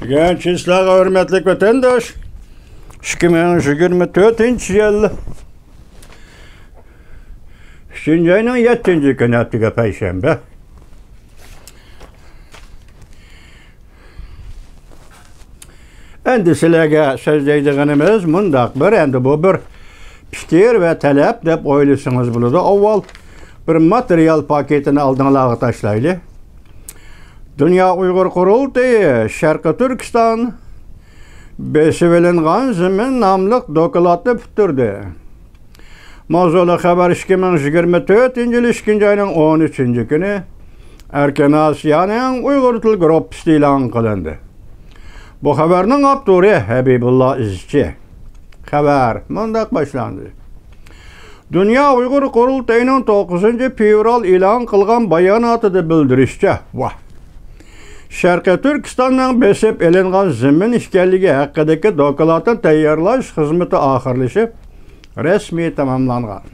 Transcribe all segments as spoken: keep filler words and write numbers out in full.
بۈگۈن چىسلاغا ھۆرمەتلىك ۋەتەنداش، ئىككى مىڭ يىگىرمە تۆتىنچى يىل ئۈچىنچى ئاينىڭ يەتتىنچى كۈنى، ھەپتىگە پەيشەنبە. ئەمدى سىلەرگە سۆزلەيدىغىنىمىز مۇنداق بىر، ئەمدى بۇ بىر پىكىر ۋە تەلەپ دەپ ئويلىسىڭىز بولىدۇ. ئاۋۋال بىر ماتېرىيال پاكىتىنى ئالدىڭلارغا تاشلايلى. دۇنيا ئۇيغۇر قۇرۇلتىيى شەرقىي تۈركىستان بېسىۋېلىنغان زېمىن ناملىق دوكلاتنى پۈتتۈردى. ماۋزۇلۇق خەۋەر ئىككى مىڭ يىگىرمە تۆتىنچى يىل ئىككىنچى ئاينىڭ ئون ئۈچىنچى كۈنى ئەركىن ئاسىيانىڭ ئۇيغۇر تىل گۇرۇپپىسىدا ئېلان قىلىندى. بۇ خەۋەرنىڭ ئاپتورى ھەبىبۇللا ئىزچى. خەۋەر مۇنداق باشلاندى. دۇنيا ئۇيغۇر قۇرۇلتىيىنىڭ توققۇزىنچى فېۋرال ئېلان قىلغان باياناتىدا بىلدۈرۈشىچە، ۋاھ، شەرقىي تۈركىستاننىڭ بېسىپ ئېلىنغان زېمىن ئىكەنلىكى ھەققىدىكى دوكلاتنى تەييارلاش خىزمىتى ئاخىرلىشىپ، رەسمىي تاماملانغان.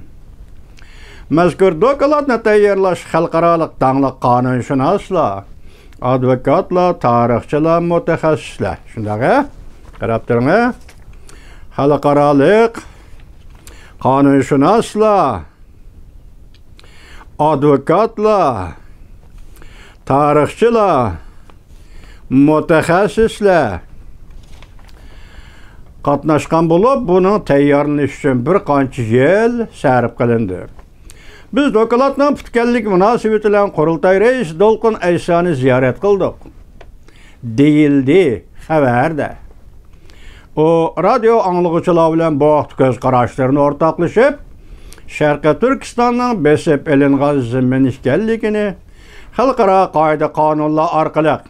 مەزكۇر دوكلاتنى تەييارلاش خەلقئارالىق داڭلىق قانۇنشۇناسلار، ئادۋوكاتلار، تارىخچىلار، مۇتەخەسسىسلەر، شۇنداق ھە؟ قاراپ تۇرۇڭ ھە. خەلقئارالىق قانۇنشۇناسلار، ئادۋوكاتلار، تارىخچىلار، مۇتەخەسسىسلەر قاتناشقان بولۇپ، بۇنىڭ تەييارلىنىشى ئۈچۈن بىر قانچە يىل سەرپ قىلىندى. بىز دوكلاتنىڭ پۈتكەنلىكى مۇناسىۋىتى بىلەن قۇرۇلتاي رەئىسى دولقۇن ئەيسانى زىيارەت قىلدۇق، دېيىلدى خەۋەردە. ئۇ رادىيو ئاڭلىغۇچىلار بىلەن بۇ ھەقتە كۆز قاراشلىرىنى ئورتاقلىشىپ، شەرقىي تۈركىستاننىڭ بېسىپ ئېلىنغان زېمىن ئىكەنلىكىنى خەلقئارا قائىدە قانۇنلار ئارقىلىق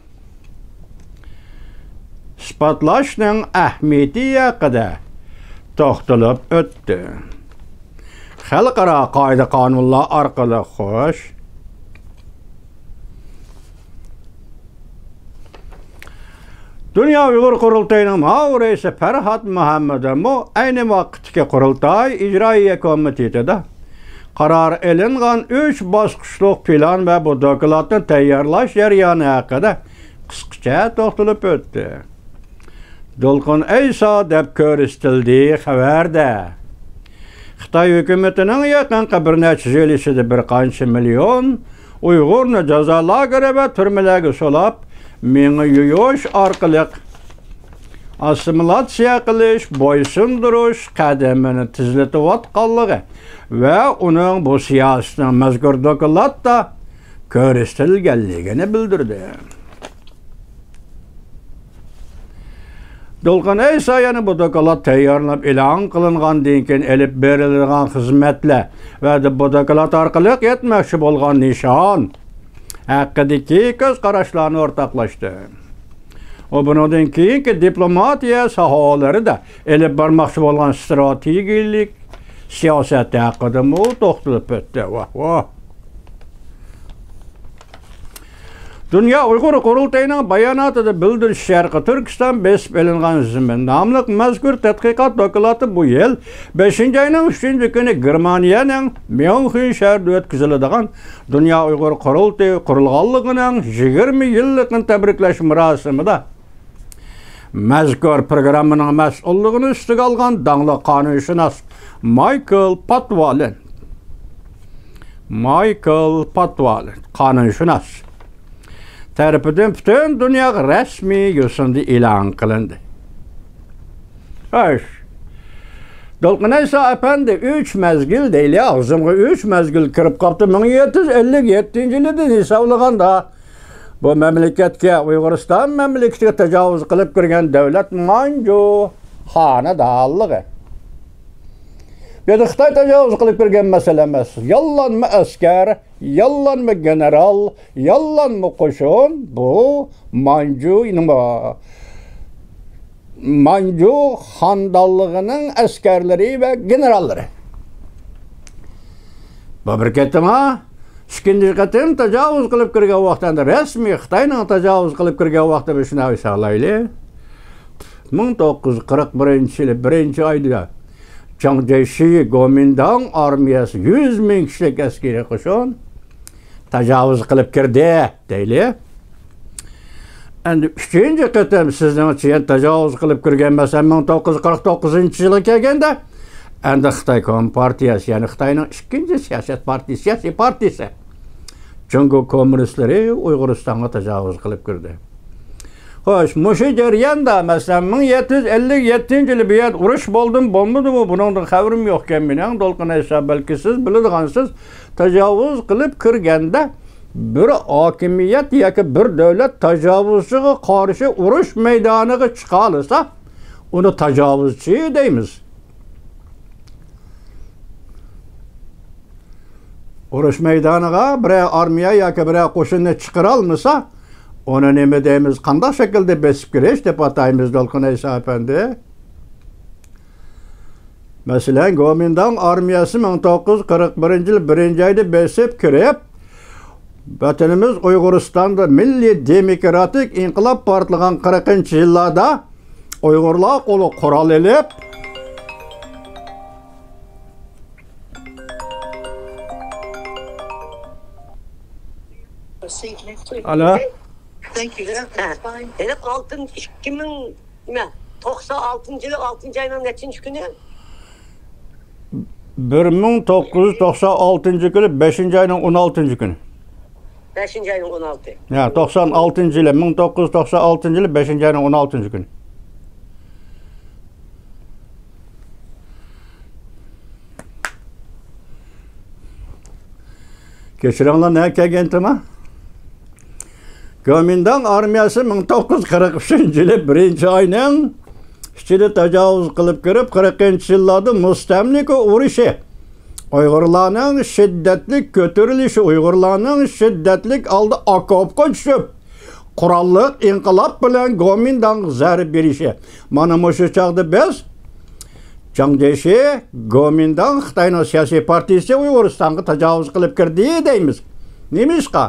ئىسپاتلاشنىڭ ئەھمىيىتى ھەققىدە توختىلىپ ئۆتتى. خەلقئارا قائىدە قانۇنلار ئارقىلىق، خوش. دۇنيا ئۇيغۇر قۇرۇلتىيىنىڭ ماۋۇ رەئىسى پەرھات مۇھەممەدەممۇ ئەينى ۋاقىتتىكى قۇرۇلتاي ئىجرائىيە كومىتېتىدا قارار ئېلىنغان ئۈچ باسقۇچلۇق پىلان ۋە بۇ دوكلاتنى تەييارلاش جەريانى ھەققىدە قىسقىچە توختىلىپ ئۆتتى. دولقۇن ئەيسا دەپ كۆرسىتىلدى خەۋەردە. خىتاي ھۆكۈمىتىنىڭ يېقىنقى بىر نەچچە يىل ئىچىدە بىر قانچە مىليون ئۇيغۇرنى جازا لاگېرى ۋە تۈرمىلەرگە سولاپ، مېڭە يۇيۇش ئارقىلىق ئاسسىمىلاتسىيە قىلىش، بويسۇندۇرۇش قەدىمىنى تېزلىتىۋاتقانلىقى ۋە ئۇنىڭ بۇ سىياسىتىنىڭ مەزكۇر دوكلاتتا كۆرسىتىلگەنلىكىنى بىلدۈردى. دولقۇن ئەيسا يەنە بۇ دوكلات تەييارلىنىپ ئېلان قىلىنغاندىن كېيىن ئېلىپ بېرىلىدىغان خىزمەتلەر ۋە بۇ دوكلات ئارقىلىق يەتمەكچى بولغان نىشان ھەققىدىكى كۆز قاراشلارنى ئورتاقلاشتى. ئۇ بۇنىڭدىن كېيىنكى دىپلوماتىيە ساھەلىرىدە ئېلىپ بارماقچى بولغان ئىستراتېگىيەلىك سىياسەت ھەققىدىمۇ توختىلىپ ئۆتتى. ۋاھ، ۋاھ. دۇنيا ئۇيغۇر قۇرۇلتىيىنىڭ باياناتىدا بىلدۈرۈشىچە، شەرقىي تۈركىستان بېسىپ ئېلىنغان زېمىن ناملىق مەزكۇر تەتقىقات دوكلاتى بۇ يىل بەشىنچى ئاينىڭ ئۈچىنچى كۈنى گېرمانىيەنىڭ ميۇنخېن شەھىرىدە ئۆتكۈزۈلىدىغان دۇنيا ئۇيغۇر قۇرۇلتىيى قۇرۇلغانلىقىنىڭ يىگىرمە يىللىقىنى تەبرىكلەش مۇراسىمىدا مەزكۇر پروگراممىنىڭ مەسئۇللۇقىنى ئۈستىگە ئالغان داڭلىق قانۇنشۇناس مايكل پاتۋالىن، مايكل پاتۋالىن، قانۇنشۇناس تەرىپىدىن پۈتۈن دۇنياغا رەسمىي يوسۇندا ئېلان قىلىندى. خوش. دولقۇن ئەيسا ئەپەندى، ئۈچ مەزگىل دەيلى، ئاغزىمغا ئۈچ مەزگىل كىرىپ قاپتۇ. مىڭ يەتتە يۈز ئەللىك يەتتىنچى يىلىدىن ھېسابلىغاندا، بۇ مەملىكەتكە، ئۇيغۇرىستان مەملىكىتىگە تاجاۋۇز قىلىپ كىرگەن دۆلەت مانجۇ خانىدانلىقى. بۇ يەردە خىتاي تاجاۋۇز قىلىپ كىرگەن مەسىلە ئەمەس. ياللانما ئەسكەر، ياللانما گېنېرال، ياللانما قوشۇن، بۇ مانجۇ، مانجۇ خاندانلىقىنىڭ ئەسكەرلىرى ۋە گېنېراللىرى. بۇ بىر قېتىم ھە. ئىككىنچى قېتىم تاجاۋۇز قىلىپ كىرگەن ۋاقتىدا، رەسمىي خىتاينىڭ تاجاۋۇز قىلىپ كىرگەن ۋاقتى بىر شۇنداق ھېسابلايلى. مىڭ توققۇز يۈز قىرىق بىرىنچى يىلى بىرىنچى ئايدا جاڭ جيېشى گومىنداڭ ئارمىيەسى يۈز مىڭ كىشىلىك ئەسكىرىي قوشۇن تاجاۋۇز قىلىپ كىردى دەيلى. ئەمدى ئۈچىنچى قېتىم سىزنىڭچە يەنە تاجاۋۇز قىلىپ كىرگەن، مەسىلەن، مىڭ توققۇز يۈز قىرىق توققۇزىنچى يىلغا كەلگەندە، ئەمدى خىتاي كومپارتىيەسى، يەنى خىتاينىڭ ئىككىنچى سىياسەت پارتىيىسى، سىياسىي پارتىيىسى، جۇڭگو كوممۇنىستلىرى ئۇيغۇرىستانغا تاجاۋۇز قىلىپ كىردى. خوش، مۇشۇ جەرياندا، مەسىلەن، مىڭ يەتتە يۈز ئەللىك يەتتىنچى يىلى بۇ يەردە ئۇرۇش بولدىمۇ، بولمىدىمۇ، بۇنىڭدىن خەۋىرىم يوقكەن مېنىڭ، دولقۇن ئەيسا، بەلكى سىز بىلىدىغانسىز، تاجاۋۇز قىلىپ كىرگەندە، بىر ھاكىمىيەت ياكى بىر دۆلەت تاجاۋۇزچىغا قارشى ئۇرۇش مەيدانىغا چىقالىسا، ئۇنى تاجاۋۇزچى دەيمىز. ئۇرۇش مەيدانىغا بىرەر ئارمىيە ياكى بىرەر قوشۇننى چىقىرالمىسا، ئۇنى نېمە دەيمىز، قانداق شەكىلدە بېسىپ كىرىش دەپ ئاتايمىز، دولقۇن ئەيسا ئەپەندى؟ مەسىلەن، گومىنداڭ ئارمىيەسى مىڭ توققۇز يۈز قىرىق بىرىنچى يىل بىرىنچى ئايدا بېسىپ كىرىپ، ۋەتىنىمىز ئۇيغۇرىستاندا مىللىي دېموكراتىك ئىنقىلاب پارتلىغان قىرىقىنچى يىللاردا ئۇيغۇرلار قولىغا قورال ئېلىپ، ئالو. ھە. ھېلىقى ئالتىنچى، ئىككى مىڭ، نېمە، توقسان ئالتىنچى يىلى ئالتىنچى ئاينىڭ نەچچىنچى كۈنى؟ بىر مىڭ توققۇز يۈز توقسان ئالتىنچى يىلى بەشىنچى ئاينىڭ ئون ئالتىنچى كۈنى. بەشىنچى ئاينىڭ ئون ئالتى. ھە، توقسان ئالتىنچى يىلى، مىڭ توققۇز يۈز توقسان ئالتىنچى يىلى بەشىنچى ئاينىڭ ئون ئالتىنچى كۈنى. كەچۈرۈڭلار، نەگە كەلگەنتىما؟ گومىنداڭ ئارمىيەسى مىڭ توققۇز يۈز قىرىق ئۈچىنچى يىلى بىرىنچى ئاينىڭ ئىچىدە تاجاۋۇز قىلىپ كىرىپ، قىرىقىنچى يىللاردا مۇستەملىكە ئۇرۇشى، ئۇيغۇرلارنىڭ شىددەتلىك كۆتۈرۈلۈشى، ئۇيغۇرلارنىڭ شىددەتلىك ھالدا ئاكوپقا چۈشۈپ، قوراللىق ئىنقىلاب بىلەن گومىنداڭغا زەربە بېرىشى. مانا مۇشۇ چاغدا بىز جاڭ جيېشى، گومىنداڭ خىتاينىڭ سىياسىي پارتىيىسى ئۇيغۇرىستانغا تاجاۋۇز قىلىپ كىردى دەيمىز. نېمىشقا؟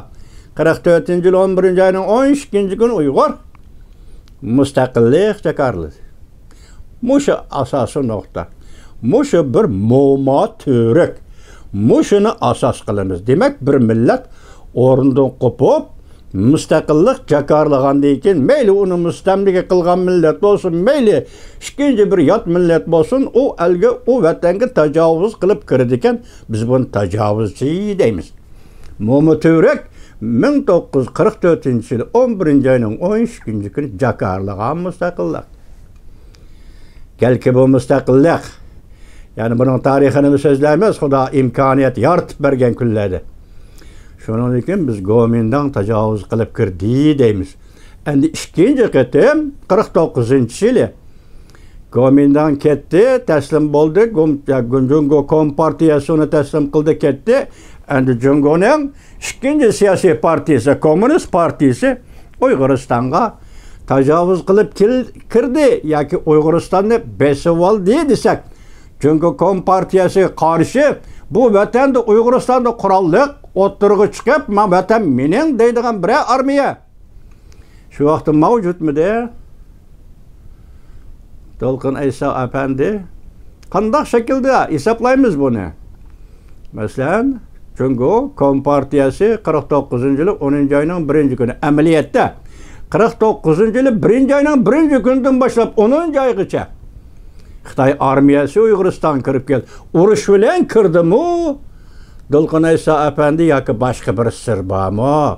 قىرىق تۆتىنچى يىل ئون بىرىنچى ئاينىڭ ئون ئىككىنچى كۈنى ئۇيغۇر مۇستەقىللىق جاكارلىدى. مۇشۇ ئاساسىي نۇقتا. مۇشۇ بىر موما تۈۋرۈك. مۇشۇنى ئاساس قىلىمىز. دېمەك، بىر مىللەت ئورنىدىن قوپۇپ، مۇستەقىللىق جاكارلىغاندىن كېيىن، مەيلى ئۇنى مۇستەملىكە قىلغان مىللەت بولسۇن، مەيلى ئىككىنچى بىر يات مىللەت بولسۇن، ئۇ ئەلگە، ئۇ ۋەتەنگە تاجاۋۇز قىلىپ كىرىدىكەن، بىز بۇنى تاجاۋۇزچى دەيمىز. موما تۈۋرۈك مىڭ توققۇز يۈز قىرىق تۆتىنچى يىل ئون بىرىنچى ئاينىڭ ئون ئىككىنچى كۈنى جاكارلىغان مۇستەقىللىق. گەلكى بۇ مۇستەقىللىق، يەنى بۇنىڭ تارىخىنىمۇ سۆزلەيمىز، خۇدا ئىمكانىيەت يارىتىپ بەرگەن كۈنلەردە. شۇنىڭدىن كېيىن بىز گومىنداڭ تاجاۋۇز قىلىپ كىردى دەيمىز. ئەمدى ئىككىنچى قېتىم قىرىق توققۇزىنچى يىلى گومىنداڭ كەتتى، تەسلىم بولدى. گوم-، يا، گۇ-، جۇڭگو كومپارتىيەسى ئۇنى تەسلىم قىلدى، كەتتى. ئەمدى جۇڭگونىڭ ئىككىنچى سىياسىي پارتىيىسى، كوممۇنىست پارتىيىسى ئۇيغۇرىستانغا تاجاۋۇز قىلىپ كىل-، كىردى ياكى ئۇيغۇرىستاننى بېسىۋالدى دېسەك، جۇڭگو كومپارتىيەسىگە قارشى بۇ ۋەتەندە، ئۇيغۇرىستاندا قوراللىق ئوتتۇرىغا چىقىپ، ما ۋەتەن مېنىڭ دەيدىغان بىرەر ئارمىيە. شۇ ۋاقىتتا ماۋجۇتمىدى؟ دولقۇن ئەيسا ئەپەندى، قانداق شەكىلدە ھېسابلايمىز بۇنى؟ مەسىلەن، جۇڭگو كومپارتىيەسى قىرىق توققۇزىنچى يىلى ئونىنچى ئاينىڭ بىرىنچى كۈنى، ئەمەلىيەتتە، قىرىق توققۇزىنچى يىلى بىرىنچى ئاينىڭ بىرىنچى كۈنىدىن باشلاپ ئونىنچى ئايغىچە خىتاي ئارمىيەسى ئۇيغۇرىستانغا كىرىپ كەلدى. ئۇرۇش بىلەن كىردىمۇ، دولقۇن ئەيسا ئەپەندى، ياكى باشقا بىر سىر بارمۇ؟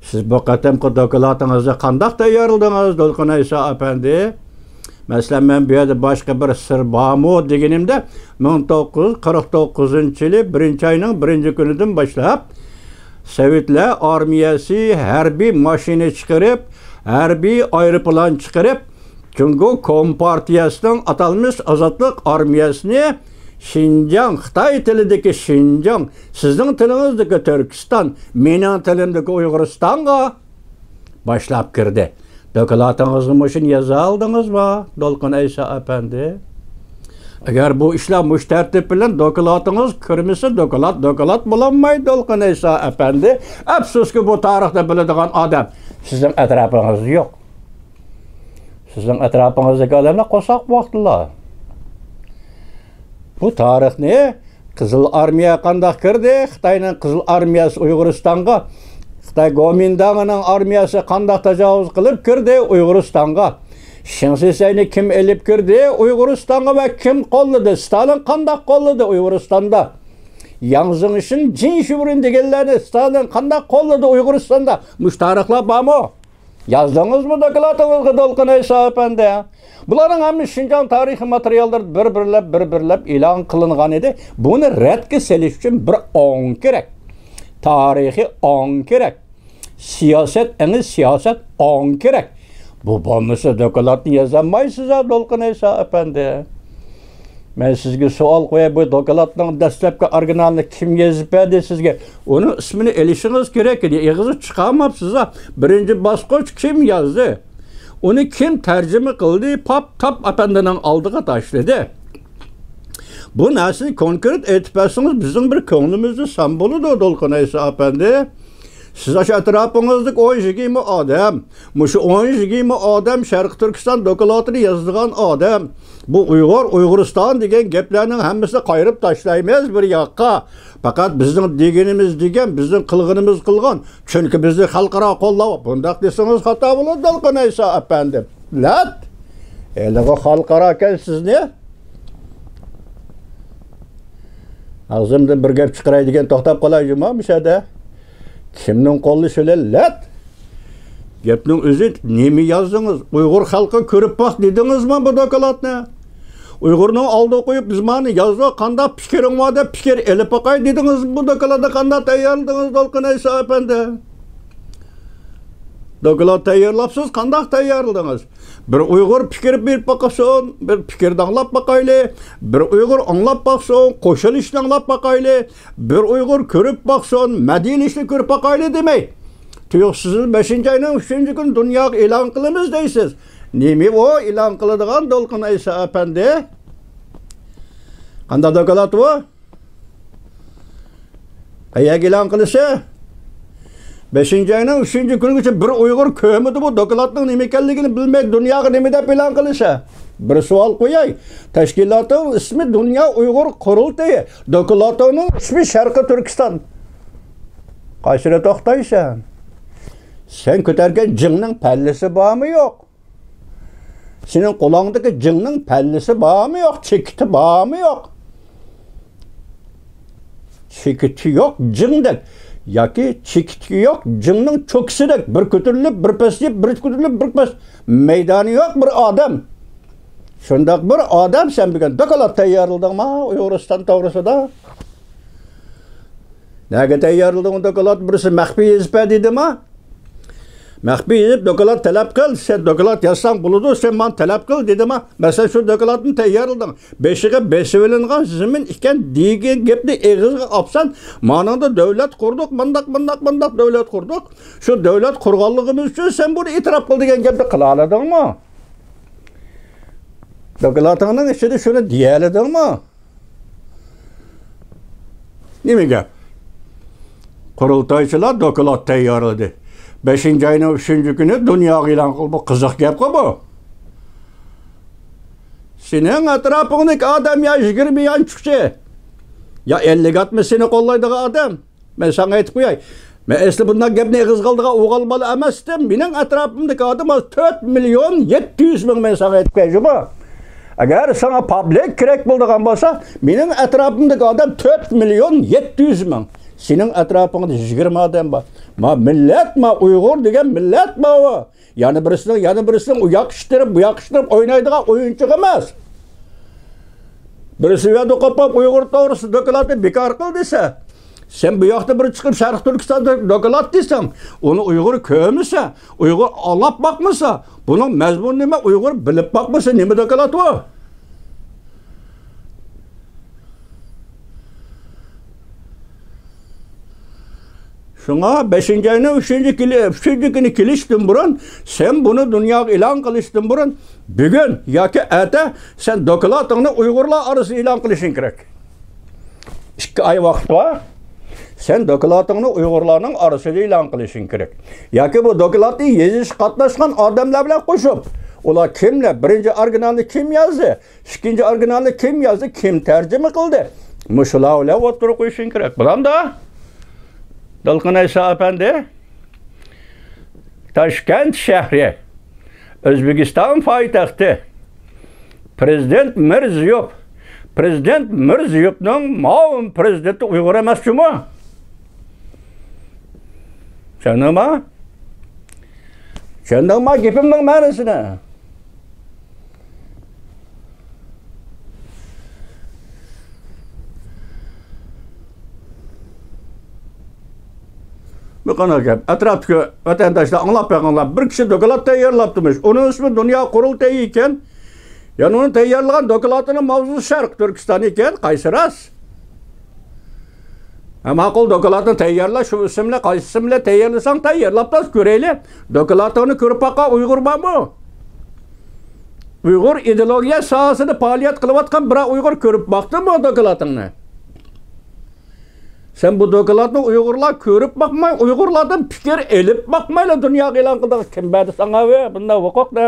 سىز بۇ قېتىمقى دوكلاتىڭىزنى قانداق تەييارلىدىڭىز، دولقۇن ئەيسا ئەپەندى؟ مەسىلەن، مەن بۇ يەردە باشقا بىر سىر بارمۇ دېگىنىمدە، مىڭ توققۇز يۈز قىرىق توققۇزىنچى يىلى بىرىنچى ئاينىڭ بىرىنچى كۈنىدىن باشلاپ، سوۋېتلار ئارمىيەسى ھەربىي ماشىنا چىقىرىپ، ھەربىي ئايروپىلان چىقىرىپ، جۇڭگو كومپارتىيەسىنىڭ ئاتالمىش ئازادلىق ئارمىيەسىنى شىنجاڭ، خىتاي تىلىدىكى شىنجاڭ، سىزنىڭ تىلىڭىزدىكى تۈركىستان، مېنىڭ تىلىمدىكى ئۇيغۇرىستانغا باشلاپ كىردى. دوكلاتىڭىزغا مۇشۇنى يازالدىڭىزمۇ، دولقۇن ئەيسا ئەپەندى؟ ئەگەر بۇ ئىشلار مۇشۇ تەرتىپ بىلەن دوكلاتىڭىز كىرمىسە، دوكلات، دوكلات بولالمايدۇ، دولقۇن ئەيسا ئەپەندى. ئەپسۇسكى، بۇ تارىخنى بىلىدىغان ئادەم سىزنىڭ ئەتراپىڭىزدا يوق. سىزنىڭ ئەتراپىڭىزدىكى ئادەملەر قورساق بوۋاقتىلا. بۇ تارىخنى قىزىل ئارمىيە قانداق كىردى؟ خىتاينىڭ قىزىل ئارمىيەسى ئۇيغۇرىستانغا خىتاي گومىنداڭىنىڭ ئارمىيەسى قانداق تاجاۋۇز قىلىپ كىردى ئۇيغۇرىستانغا؟ شېڭ شىسەينى كىم ئېلىپ كىردى ئۇيغۇرىستانغا ۋە كىم قوللىدى؟ ستالىن قانداق قوللىدى ئۇيغۇرىستاندا؟ ياڭ زېڭشىن، جىن شۈرۈن دېگەنلەرنى ستالىن قانداق قوللىدى ئۇيغۇرىستاندا؟ مۇشۇ تارىخلار بارمۇ؟ يازدىڭىزمۇ دوكلاتىڭىزغا، دولقۇن ئەيسا ئەپەندى؟ بۇلارنىڭ ھەممىسى شىنجاڭ تارىخىي ماتېرىياللىرىدا بىر-بىرلەپ، بىر-بىرلەپ ئېلان قىلىنغان ئىدى. بۇنى رەتكە سېلىش ئۈچۈن بىر ئاڭ كېرەك. تارىخىي ئاڭ كېرەك. سىياسەت، ئېڭى سىياسەت ئاڭ كېرەك. بۇ بولمىسا دوكلاتنى يازالمايسىز ھە، دولقۇن ئەيسا ئەپەندى. مەن سىزگە سوئال قوياي، بۇ دوكلاتنىڭ دەسلەپكى ئورىگىنالىنى كىم يېزىپ بەردى سىزگە؟ ئۇنىڭ ئىسمىنى ئېلىشىڭىز كېرەك ئىدى، ئېغىزغا چىقارماپسىز ھە. بىرىنچى باسقۇچ كىم يازدى؟ ئۇنى كىم تەرجىمە قىلدى؟ پاپ تاپ ئەپەندىنىڭ ئالدىغا تاشلىدى. بۇ نەرسىنى كونكرېت ئېيتىپ بەرسىڭىز، بىزنىڭ بىر كۆڭلىمىزنى سان بولىدۇ، دولقۇن ئەيسا ئەپەندى. سىز ئاشۇ ئەتراپىڭىزدىكى ئون يىگىرمە ئادەم، مۇشۇ ئون يىگىرمە ئادەم شەرقىي تۈركىستان دوكلاتىنى يازىدىغان ئادەم. بۇ ئۇيغۇر، ئۇيغۇرىستان دېگەن گەپلەرنىڭ ھەممىسىنى قايرىپ تاشلايمىز بىر ياققا. پەقەت بىزنىڭ دېگىنىمىز دېگەن، بىزنىڭ قىلغىنىمىز قىلغان. چۈنكى بىزنى خەلقئارا قوللاۋ، بۇنداق دېسىڭىز خاتا بولىدۇ، دولقۇن ئەيسا ئەپەندى. لات! ھېلىغۇ خەلقئارا ئىكەن سىزنى. ئاغزىمدىن بىر گەپ چىقىراي دېگەن، توختاپ قالاي جۇما مۇشۇ يەردە. كىمنىڭ قوللىشى بىلەن لات؟ گەپنىڭ ئۆزى نېمە يازدىڭىز؟ ئۇيغۇر خەلقى كۆرۈپ باق دېدىڭىزمۇ بۇ دوكلاتنى؟ ئۇيغۇرنىڭ ئالدىغا قويۇپ، بىز مانا يازدۇق، قانداق پىكرىڭ بار دەپ پىكىر ئېلىپ باقاي دېدىڭىز. بۇ دوكلاتنى قانداق تەييارلىدىڭىز، دولقۇن ئەيسا ئەپەندى؟ دوكلات تەييارلاپسىز، قانداق تەييارلىدىڭىز؟ بىر ئۇيغۇر پىكىر بېرىپ باقسۇن، بىر پىكىرنى ئاڭلاپ باقايلى، بىر ئۇيغۇر ئاڭلاپ باقسۇن، قوشۇلۇشنى ئاڭلاپ باقايلى، بىر ئۇيغۇر كۆرۈپ باقسۇن، مەدھىيەلىشنى كۆرۈپ باقايلى دېمەي. تۇيۇقسىز بەشىنچى ئاينىڭ ئۈچىنچى كۈنى دۇنياغا ئېلان قىلىمىز دەيسىز. نېمە ئۇ ئېلان قىلىدىغان، دولقۇن ئەيسا ئەپەندى؟ قانداق دوكلات ئۇ؟ قەيەرگە ئېلان قىلىسى؟ بەشىنچى ئاينىڭ ئۈچىنچى كۈنىگىچە بىر ئۇيغۇر كۆرمىدى بۇ دوكلاتنىڭ نېمە ئىكەنلىكىنى بىلمەي، دۇنياغا نېمە دەپ ئېلان قىلىسى؟ بىر سوئال قوياي. تەشكىلاتنىڭ ئىسمى دۇنيا ئۇيغۇر قۇرۇلتىيى، دوكلاتنىڭ ئىسمى شەرقىي تۈركىستان. قايسىدا توختايسەن؟ سەن كۆتەرگەن جىڭنىڭ پەللىسى بارمۇ يوق؟ سېنىڭ قولۇڭدىكى جىڭنىڭ پەللىسى بارمۇ يوق؟ چېكىتى بارمۇ يوق؟ چېكىتى يوق جىڭدەك ياكى چېكىتى يوق جىڭنىڭ چوكىسىدەك بىر كۆتۈرۈلۈپ، بىر پەسىيىپ، بىر كۆتۈرۈلۈپ، بىر پەس، مەيدانى يوق بىر ئادەم. شۇنداق بىر ئادەم سەن بۈگۈن دوكلات تەييارلىدىڭما ئۇيغۇرىستان توغرىسىدا؟ نەگە تەييارلىدىڭ دوكلات؟ بىرسى مەخپىي يېزىپ بەر دېدىما؟ مەخپىي يېزىپ دوكلات تەلەپ قىل. سەن دوكلات يازساڭ بولىدۇ، سەن مانا تەلەپ قىل دېدىما؟ مەسىلەن، شۇ دوكلاتنى تەييارلىدىڭ. بېشىغا بېسىۋېلىنغان زېمىن ئىكەن دېگەن گەپنى ئېغىزغا ئاپسەن، مانىڭدا دۆلەت قۇردۇق، مانداق، مانداق، مانداق دۆلەت قۇردۇق. شۇ دۆلەت قۇرغانلىقىمىز ئۈچۈن سەن بۇنى ئېتىراپ قىل دېگەن گەپنى قىلالىدىڭمۇ؟ دوكلاتىڭنىڭ ئىچىدە شۇنى دېيەلىدىڭمۇ؟ نېمە گەپ؟ قۇرۇلتايچىلار دوكلات تەييارلىدى. بەشىنچى ئاينىڭ ئۈچىنچى كۈنى دۇنياغا ئېلان قىلدى. بۇ قىزىق گەپقۇ بۇ. سېنىڭ ئەتراپىڭدىكى ئادەم يا يىگىرمە يانچۇقچى، يا ئەللىك ئاتمىش سېنى قوللايدىغان ئادەم. مەن ساڭا ئېيتىپ قوياي. مەن ئەسلى بۇنداق گەپنى ئېغىزغا ئالىدىغان ئوغۇل بالا ئەمەستىم. مېنىڭ ئەتراپىمدىكى ئادەم ھازىر تۆت مىليون يەتتە يۈز مىڭ، مەن ساڭا ئېيتىپ قوياي جۇمۇ. ئەگەر ساڭا پابلىك كېرەك بولىدىغان بولسا، مېنىڭ ئەتراپىمدىكى ئادەم تۆت مىليون يەتتە يۈز مىڭ. سېنىڭ ئەتراپىڭدا يىگىرمە ئادەم بار. ما مىللەت، ما ئۇيغۇر دېگەن مىللەت ما ئۇ. يەنە بىرسىنىڭ، يەنە بىرسىنىڭ ئۇ ياق ئىتتىرىپ، بۇ ياق ئىتتىرىپ ئوينايدىغان ئويۇنچۇق ئەمەس. بىرسى ئۇ يەردە قوپاپ ئۇيغۇر توغرىسىدا دوكلاتنى بىكار قىل دېسە، سەن بۇ ياقتا بىر چىقىپ شەرقىي تۈركىستاندا دوكلات دېسەڭ، ئۇنى ئۇيغۇر كۆرمىسە، ئۇيغۇر ئاڭلاپ باقمىسا، بۇنىڭ مەزمۇنى نېمە، ئۇيغۇر بىلىپ باقمىسا، نېمە دوكلات ئۇ؟ شۇڭا بەشىنچى ئاينىڭ ئۈچىنچى كېلى-، ئۈچىنچى كۈنى كېلىشتىن بۇرۇن، سەن بۇنى دۇنياغا ئېلان قىلىشتىن بۇرۇن، بۈگۈن ياكى ئەتە سەن دوكلاتىڭنى ئۇيغۇرلار ئارىسىدا ئېلان قىلىشىڭ كېرەك. ئىككى ئاي ۋاقىت بار. سەن دوكلاتىڭنى ئۇيغۇرلارنىڭ ئارىسىدا ئېلان قىلىشىڭ كېرەك. ياكى بۇ دوكلاتنى يېزىشقا قاتناشقان ئادەملەر بىلەن قوشۇپ، ئۇلار كىملەر، بىرىنچى ئورىگىنالنى كىم يازدى؟ ئىككىنچى ئورىگىنالنى كىم يازدى، كىم تەرجىمە قىلدى؟ مۇشۇلار بىلەن ئوتتۇرىغا قويۇشۇڭ كېرەك. بولامدا؟ دولقۇن ئەيسا ئەپەندى. تاشكەنت شەھىرى، ئۆزبېكىستان پايتەختى، پىرېزىدېنت مىرزىيوف. پىرېزىدېنت مىرزىيوفنىڭ مۇئاۋىن پىرېزىدېنتى ئۇيغۇر ئەمەس جۇمۇ. چۈشەندىڭما؟ چۈشەندىڭما گېپىمنىڭ مەنىسىنى؟ بۇ قانداق گەپ؟ ئەتراپتىكى ۋەتەنداشلار ئاڭلاپ بېقىڭلار. بىر كىشى دوكلات تەييارلاپتىمىش. ئۇنىڭ ئىسمى دۇنيا قۇرۇلتىيى ئىكەن. يەنى ئۇنىڭ تەييارلىغان دوكلاتىنىڭ ماۋزۇسى شەرقىي تۈركىستان ئىكەن. قايسى راست؟ ھە، ماقۇل، دوكلاتنى تەييارلا، شۇ ئىسىم بىلەن، قايسى ئىسىم بىلەن تەييارلىساڭ تەييارلاپ تۇر، كۆرەيلى. دوكلاتىڭنى كۆرۈپ باققان ئۇيغۇر بارمۇ؟ ئۇيغۇر ئىدېئولوگىيە ساھەسىدە پائالىيەت قىلىۋاتقان بىرەر ئۇيغۇر كۆرۈپ باقتىمۇ دوكلاتىڭنى؟ سەن بۇ دوكلاتنى ئۇيغۇرلار كۆرۈپ باقماي، ئۇيغۇرلاردىن پىكىر ئېلىپ باقمايلا دۇنياغا ئېلان قىلدىڭ. كىم بەردى ساڭا بۇنداق ھوقۇقنى؟